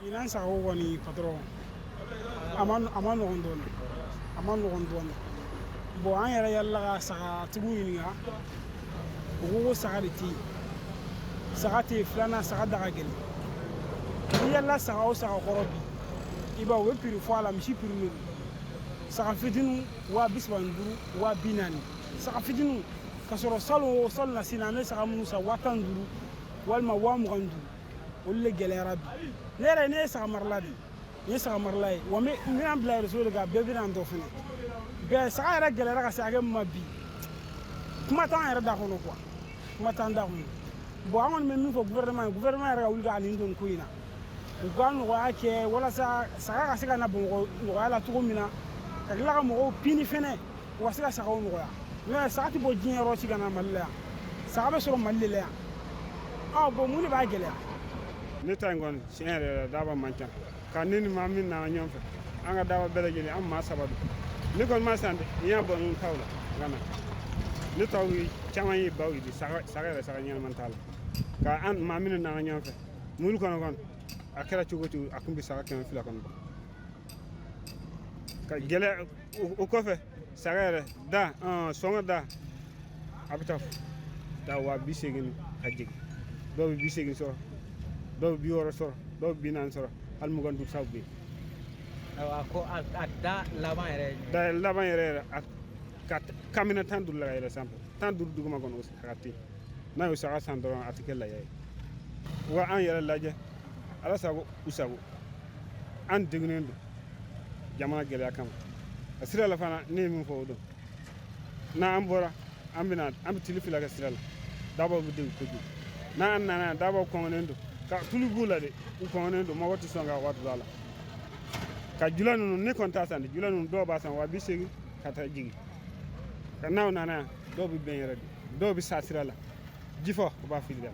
Ɲinan sagako kɔni, patron, a ma nɔgɔn dɔɔnin, a ma nɔgɔn dɔɔnin. Bon, an yɛrɛ yɛlɛla ka sagatigiw ɲininka, u ko ko saga de tɛ yen, saga tɛ yen. Filanan, saga da ka gɛlɛn. N'i yɛlɛla saga o saga kɔrɔ bi, i b'a ye u bɛ prix fɔ a la, misi prix de don. Saga fitinin 35,000, 40,000, saga fitinin, ka sɔrɔ salon o salon na sin na, an bɛ saga minnu san 15,000 walima 25,000, olu de gɛlɛyara bi. Ne yɛrɛ, ne ye saga marala de ye, n ye saga marala ye wa. N bɛna n bila réseau de kan, bɛɛ bɛna n dɔn fɛnɛ. Bɛɛ saga yɛrɛ gɛlɛyara ka se hakɛ min ma bi, kuma t'an yɛrɛ da kɔnɔ quoi, kuma t'an da kɔnɔ. Bon, an kɔni bɛ min fɔ gouvernement ye, gouvernement yɛrɛ ka wuli k'a nin don ko in na, u ka nɔgɔya kɛ walasa saga ka se ka na Bamakɔ nɔgɔya la cogo min na, ka tila ka mɔgɔw pini fɛnɛ, u ka se ka sagaw nɔgɔya. N'o saga tɛ bɔ diɲɛ yɔrɔ si ka na Mali la yan, saga bɛ sɔrɔ Mali de la yan. Ɔ bon, mun de b'a gɛlɛya? Ne ta in kɔni, tiɲɛ yɛrɛ la, daba man ca ka ne ni maa min nana ɲɔgɔn fɛ, an ka daba bɛɛ lajɛlen, an maa saba don. Ne kɔni ma san dɛ, n y'a bɔ n taw la ka na. Ne taw caman ye baw ye de, saga saga yɛrɛ, saga ɲɛnama t'a la. Ka an maa minnu nana ɲɔgɔn fɛ mobili kɔnɔ kɔni, a kɛra cogo o cogo, a kun bɛ saga 200 kɔni bɔ ka gɛlɛya. O kɔfɛ, saga yɛrɛ da sɔngɔ da, a bɛ taa 80,000 ka jigin. Dɔw bɛ 80 sɔrɔ, dɔw bɛ 60 sɔrɔ, dɔw bɛ 40 sɔrɔ, hali 25 saw bɛ yen. Ayiwa, ko a da laban yɛrɛ ye jumɛn? Da laban yɛrɛ yɛrɛ, a ka kamina 15 la ka yɛlɛ sanfɛ, 15 duguma kɔni, o saga tɛ yen. N'a y'o saga san dɔrɔn, a tɛ kɛ laya ye. Wa an yɛrɛ lajɛ, Ala sago u sago, an degunnen don jamana gɛlɛya kama. A sira la fana, ne ye min fɔ, o don n'an bɔra, an bɛna, an bɛ tile 2 kɛ sira la, dabaw bɛ degun kojugu. N'an nana yan, dabaw kɔngɔnen don, ka tulu b'u la dɛ, u kɔngɔnen don, mɔgɔ tɛ sɔn ka wari don a la. Ka jula ninnu, ne kɔni t'a san dɛ, jula ninnu dɔw b'a san 80,000 ka taa jigin. Ka n'aw nana yan, dɔw bɛ bɛn yɛrɛ de, dɔw bɛ sa sira la. Jifa, o b'a fili la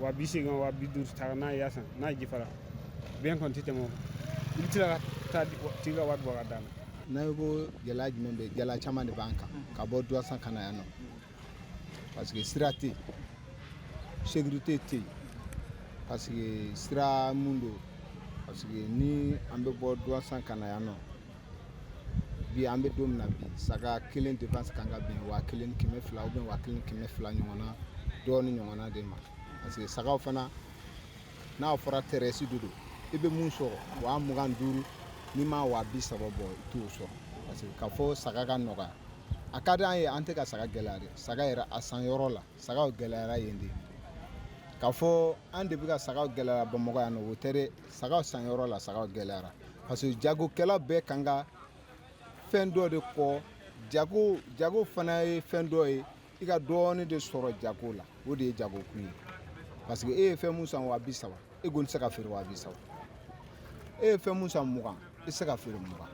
80, 50 ta n'a y'a san, n'a jifara, bɛn kɔni tɛ tɛmɛ o kan. I bɛ tila ka taa tigi ka wari bɔ ka d'a ma. N'a ye ko gɛlɛya jumɛn bɛ, gɛlɛya caman de b'an kan ka bɔ Duwasan ka na yan nɔ, parce que sira tɛ yen, sécurité tɛ yen, parce que sira mun don, parce que ni an bɛ bɔ Duwasan ka na yan nɔ bi, an bɛ don min na bi, saga kelen dépense kan ka bɛn 1200 ou bien 1200 ɲɔgɔnna dɔɔni ɲɔgɔnna de ma, parce que sagaw fana, n'a fɔra tɛrɛsi de don, i bɛ mun sɔrɔ 25,000, n'i ma 30,000 bɔ, i t'o sɔrɔ. Parce que k'a fɔ saga ka nɔgɔya, a ka di an ye, an tɛ ka saga gɛlɛya dɛ. Saga yɛrɛ a san yɔrɔ la, sagaw gɛlɛyara yen de. K'a fɔ an de bɛ ka sagaw gɛlɛyara Bamakɔ yan nɔ, o tɛ dɛ. Sagaw san yɔrɔ la, sagaw gɛlɛyara, parce que jagokɛla bɛɛ kan ka fɛn dɔ de kɔ. Jago, jago fana ye fɛn dɔ ye, i ka dɔɔnin de sɔrɔ jago la, o de ye jagokun ye. Parce que e ye fɛn mun san 30,000, e kɔni tɛ se ka feere 30,000. E ye fɛn mun san 20, i tɛ se ka feere 20,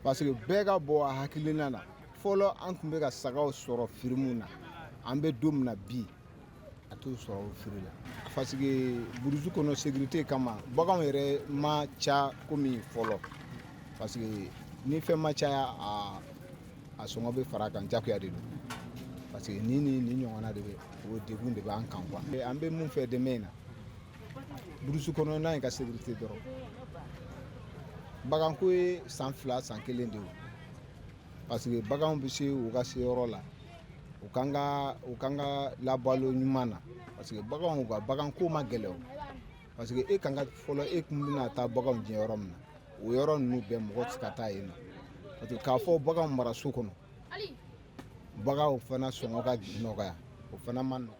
parce que bɛɛ ka bɔ a hakilina na. Fɔlɔ, an tun bɛ ka sagaw sɔrɔ prix mun na, an bɛ don min na bi, a t'o sɔrɔ o prix la, parce que brousse kɔnɔ, sécurité kama, baganw yɛrɛ ma ca komi fɔlɔ, parce que ni fɛn ma caya, a sɔngɔ bɛ fara a kan jagoya de don, parce que ni ɲɔgɔnna de bɛ, o degun de b'an kan quoi. An bɛ mun fɛ dɛmɛ in na, brousse kɔnɔna in ka sécurité dɔrɔn. Baganko ye san 2, san 1 de ye, parce que baganw bɛ se u ka se yɔrɔ la, u kan ka labalo ɲuman na, parce que baganw ka baganko ma gɛlɛn o, parce que e kan ka fɔlɔ, e kun bɛna taa baganw diɲɛ yɔrɔ min na, o yɔrɔ ninnu bɛɛ, mɔgɔ tɛ se ka taa yen nɔ, parce que k'a fɔ baganw mara so kɔnɔ, baganw fana sɔngɔ ka nɔgɔya, o fana ma nɔgɔn.